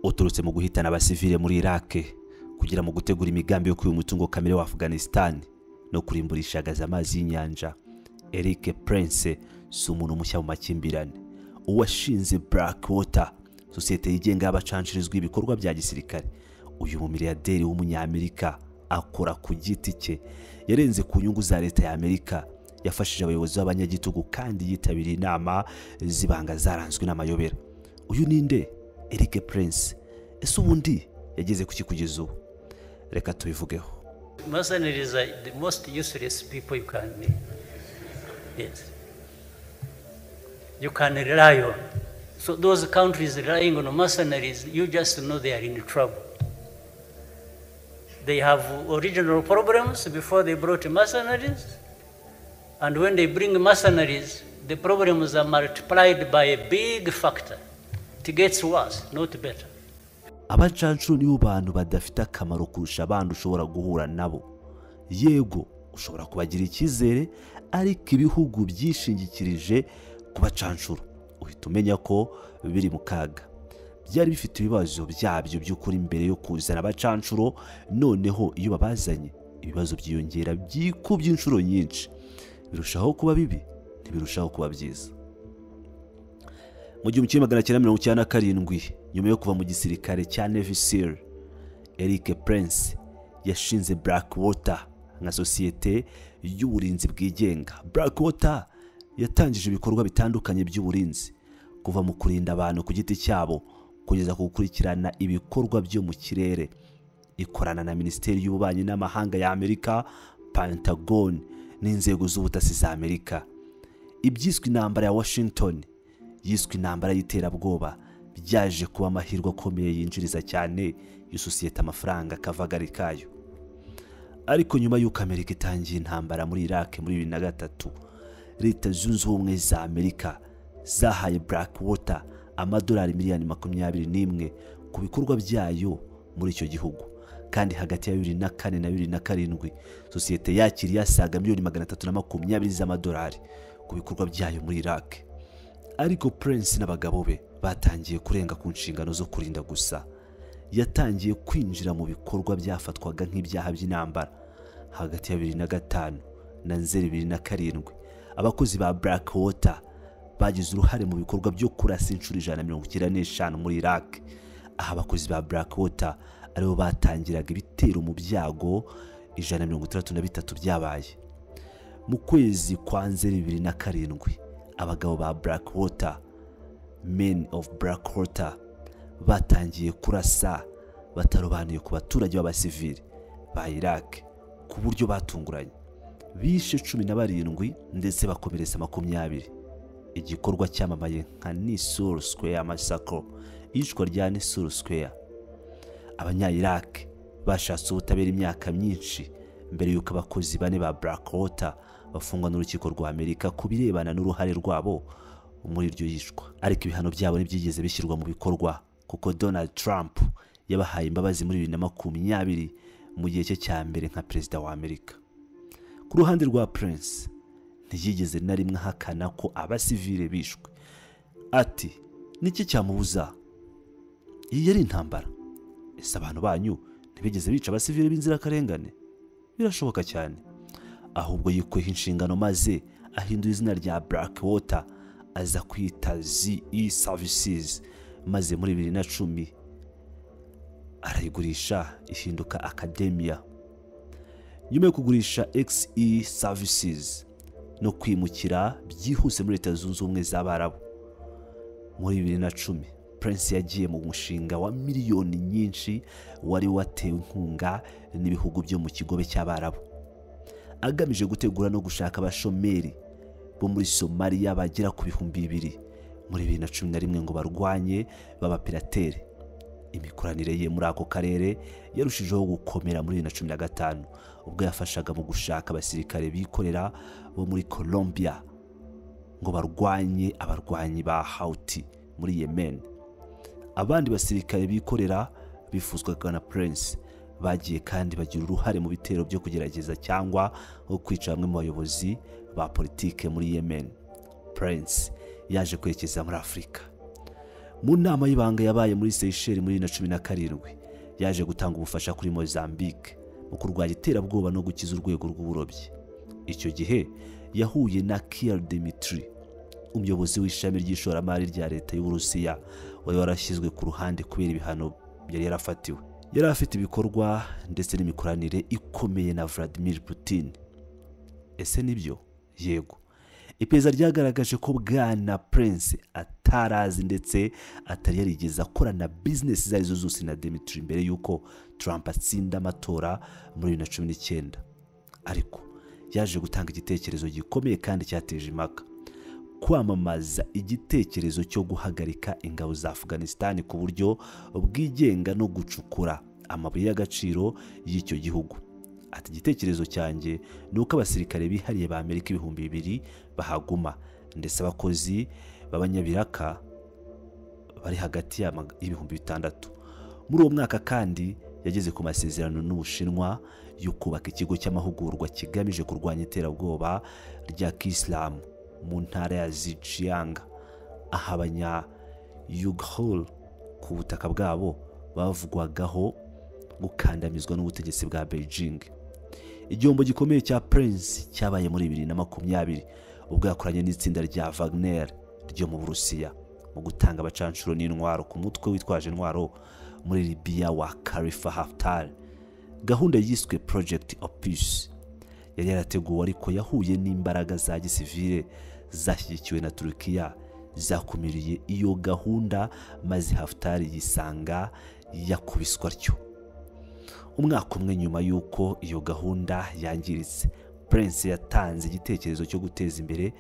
Uturutse mu guhitana abasivile muri Iraq kugira mu gutegura imigambi yo kwiba umutungo kamere wa Afghanistan no kurimburishagaza amazi y'inyanja, Erik Prince si umuntu mushya mu makimbirane. Uwashinze Blackwater, sosiyete yigenga y'abacanshirizwa ibikorwa bya gisirikare, uyu mumiliyarderi w'umunyamerika akora ku giti cye, yarenze ku nyungu za leta ya Amerika, yafashije abayobozi b'abanyagitugu kandi yitabiriye inama z'ibanga zaranzwe n'amayobera. Uyu ninde? Erik Prince. Ese ubundi yageze kuki kugeza ubu? Reka tubivugeho. Mercenaries are the most useless people you can meet. Yes. You can rely on. So those countries relying on mercenaries, you just know they are in trouble. They have original problems before they brought mercenaries, and when they bring mercenaries, the problems are multiplied by a big factor. It gets worse, not better. Abacancuro nibo bantu badafite akamaro kurusha abandi ushobora guhura nabo. Yego, ushobora kubagira icyizere, ariko ibihugu byishingikirije ku bacancuro uhita umenya ko biri mu kaga. Byari bifite ibibazo byabyo by'ukuri mbere yo kuzana abacancuro, noneho iyo babazanye ibibazo byiyongera byikubye inshuro nyinshi, birushaho kuba bibi, ntibirushaho kuba byiza. Mu 1997, nyuma yo kuva mu gisirikare cya Navy SEAL, Erik Prince yashinze Blackwater nka sosiyete y'uburinzi bwigenga. Blackwater yatangije ibikorwa bitandukanye by'uburinzi, kuva mu kurinda abantu ku giti cyabo kugeza ku gukurikirana ibikorwa byo mu kirere. Ikorana na Minisiteri y'Ububanyi n'Amahanga ya Amerika, Pentagon n'inzego z'ubutasi za Amerika. Ibyiswe intambara ya Washington yiswe intambara y'iterabwoba byaje kuba amahirwe akomeye yinjiriza cyane iyo sosiyete amafaranga akavagari kayo. Ariko nyuma y'uko Amerika itangiye intambara muri Iraq muri 2003, Leta Zunze Ubumwe za Amerika zahaye Blackwater amadolari miliyoni 21 ku bikorwa byayo muri icyo gihugu. Kandi hagati ya 2004 na 2007 sosiyete yakiriye asaga miliyoni 320 z'amadolari ku bikorwa byayo muri Iraq. Ariko Prince n'abagabo be batangiye kurenga ku nshingano zo kurinda gusa. Yatangiye kwinjira mu bikorwa byafatwaga nk'ibyaha by'intambara. Hagati ya 2005 na Nzeri 2007, abakozi ba Blackwater bagize uruhare mu bikorwa byo kurasa inshuro 195 muri Iraq, aho abakozi ba Blackwater aribo batangiraga ibitero mu byago 163 byabaye. Mu kwezi kwa Nzeri 2007, abagabo ba Blackwater, Men of Blackwater, batangiye kurasa batarobanuye ku baturage b'abasivili ba Iraq ku buryo batunguranye. Bishe 17 ndetse bakomeretsa 20. Igikorwa cyamamaye nka Nisour Square Massacre, iyicwa rya Nisour Square. Abanya-Iraq bashatse ubutabera imyaka myinshi mbere y'uko abakozi bane ba Blackwater bafungwa n'urukiko rwa Amerika ku birebana n'uruhare rwabo muri iryo yicwa. Ariko ibihano byabo ntibyigeze bishyirwa mu bikorwa kuko Donald Trump yabahaye imbabazi muri 2020 mu gihe cye cya mbere nka perezida wa Amerika. Ku ruhande rwa Prince, ntiyigeze na rimwe ahakana ko abasivile bishwe. Ati: "Niki cyamubuza? Iyi yari intambara. Ese abantu banyu ntibigeze bica abasivile b'inzirakarengane? Birashoboka cyane." Ahubwo yikuyeho inshingano maze ahindura izina rya Blackwater aza kwita ZE Services, maze muri 2010 arayigurisha ihinduka Academia. Nyuma yo kugurisha XE Services no kwimukira byihuse muri Leta Zunze Ubumwe z'Abarabu muri 2010, Prince yagiye mu mushinga wa miliyoni nyinshi wari watewe inkunga n'ibihugu byo mu kigobe cy'Abarabu, agamije gutegura no gushaka abashomeri bo muri Somalia bagera ku 2000 muri 2011 ngo barwanye b'abapiratere. Imikoranire ye muri ako karere yarushijeho gukomera muri 2015 ubwo yafashaga mu gushaka abasirikare bikorera bo muri Colombia ngo barwanye abarwanyi ba Houthi muri Yemen. Abandi basirikare bikorera bifuzwaga na Prince bagiye kandi bagira uruhare mu bitero byo kugerageza cyangwa kwica bamwe mu bayobozi ba politike muri Yemen. Prince yaje kwerekeza muri Afurika. Mu nama y'ibanga yabaye muri Seychelles muri 2017, yaje gutanga ubufasha kuri Mozambique mu kurwanya iterabwoba no gukiza urwego rw'uburobyi. Icyo gihe yahuye na Kirill Dmitriev, umuyobozi w'ishami ry'ishoramari rya leta y'Uburusiya wari warashyizwe ku ruhande kubera ibihano yari yarafatiwe. Yari afite ibikorwa ndetse n'imikoranire ikomeye na Vladimir Putin. Ese nibyo? Yego. Iperereza ryagaragaje ko Bwana Prince atarazi ndetse atari yarigeze akorana business izo arizo zose na Dmitry mbere y'uko Trump atsinda amatora muri 2019. Ariko yaje gutanga igitekerezo gikomeye kandi cyateje impaka: kwamamaza igitekerezo cyo guhagarika ingabo za Afghanistan ku buryo bwigenga no gucukura amabuye y'agaciro y'icyo gihugu. Ati: "Igitekerezo cyanjye ni uko abasirikare bihariye ba Amerika 2000 bahaguma, ndetse abakozi b'abanyabiraka bari hagati y'6000." Muri uwo mwaka kandi yageze ku masezerano n'Ubushinwa yo kubaka ikigo cy'amahugurwa kigamije kurwanya iterabwoba rya Kisilamu mu ntara ya Xinjiang, aho abanya Uyghur ku butaka bwabo bavugwagaho gukandamizwa n'ubutegetsi bwa Beijing. Igihombo gikomeye cya Prince cyabaye muri 2020, ubwo yakoranye n'itsinda rya Wagner ryo mu Burusiya mu gutanga abacanshuro n'intwaro ku mutwe witwaje intwaro muri Libya wa Khalifa Haftar. Gahunda yiswe Project Opus yari yarateguwe, ariko yahuye n'imbaraga za gisivile zashyigikiwe na Turukiya zakumiriye iyo gahunda, maze Haftar yisanga yakubiswa atyo. Umwaka umwe nyuma y'uko iyo gahunda yangiritse, Prince yatanze igitekerezo cyo guteza imbere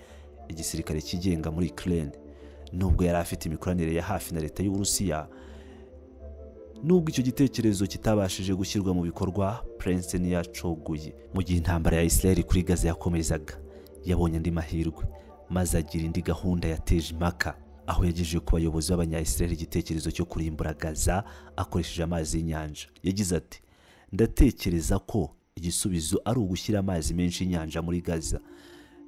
igisirikare cyigenga muri Ukraine, nubwo yari afite imikoranire ya hafi na leta y'Uburusiya. Nubwo icyo gitekerezo kitabashije gushyirwa mu bikorwa, Prince ntiyacogoye. Mu gihe intambara ya Israel kuri Gaza yakomezaga, yabonye andi mahirwe maze agira indi gahunda yateje impaka, aho yagejeje ku bayobozi b'abanya-Israel igitekerezo cyo kurimbura Gaza akoresheje amazi y'inyanja. Yagize ati: "Ndatekereza ko igisubizo ari ugushyira amazi menshi y'inyanja muri Gaza.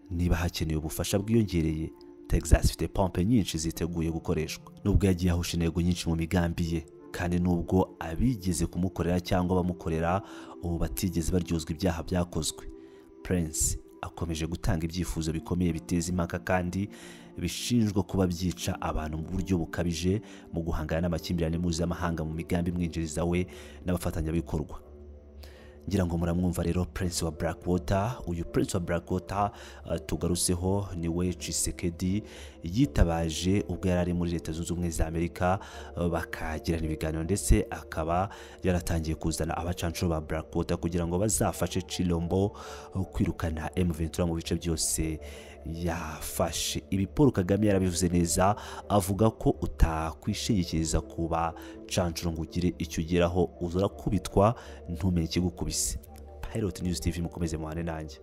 Niba hakenewe ubufasha bwiyongereye, Texas ifite pompe nyinshi ziteguye gukoreshwa." Nubwo yagiye ahusha intego nyinshi mu migambi ye, kandi nubwo abigeze kumukorera cyangwa bamukorera ubu batigeze baryozwa ibyaha byakozwe, Prince akomeje gutanga ibyifuzo bikomeye biteza impaka kandi bishinjwa kuba byica abantu mu buryo bukabije mu guhangana n'amakimbirane mpuzamahanga mu migambi imwinjiriza we n'abafatanyabikorwa. Ngira ngo muramwumva rero, Prince wa Blackwater. Uyu Prince wa Blackwater tugarutseho ni we Tshisekedi yitabaje ubwo yari ari muri Leta Zunze Ubumwe za Amerika, bakagirana ibiganiro, ndetse akaba yaratangiye kuzana abacanshuro ba Blackwater kugira ngo bazafashe Chilombo kwirukana M23 mu bice byose yafashe. Ibi Paul Kagame yarabivuze neza, avuga ko utakwishingikiriza ku bacanshuro ngo ugire icyo ugeraho, urakubitwa ntumenye ikigukubise. Pilot News TV, mukomeze muhane nanjye.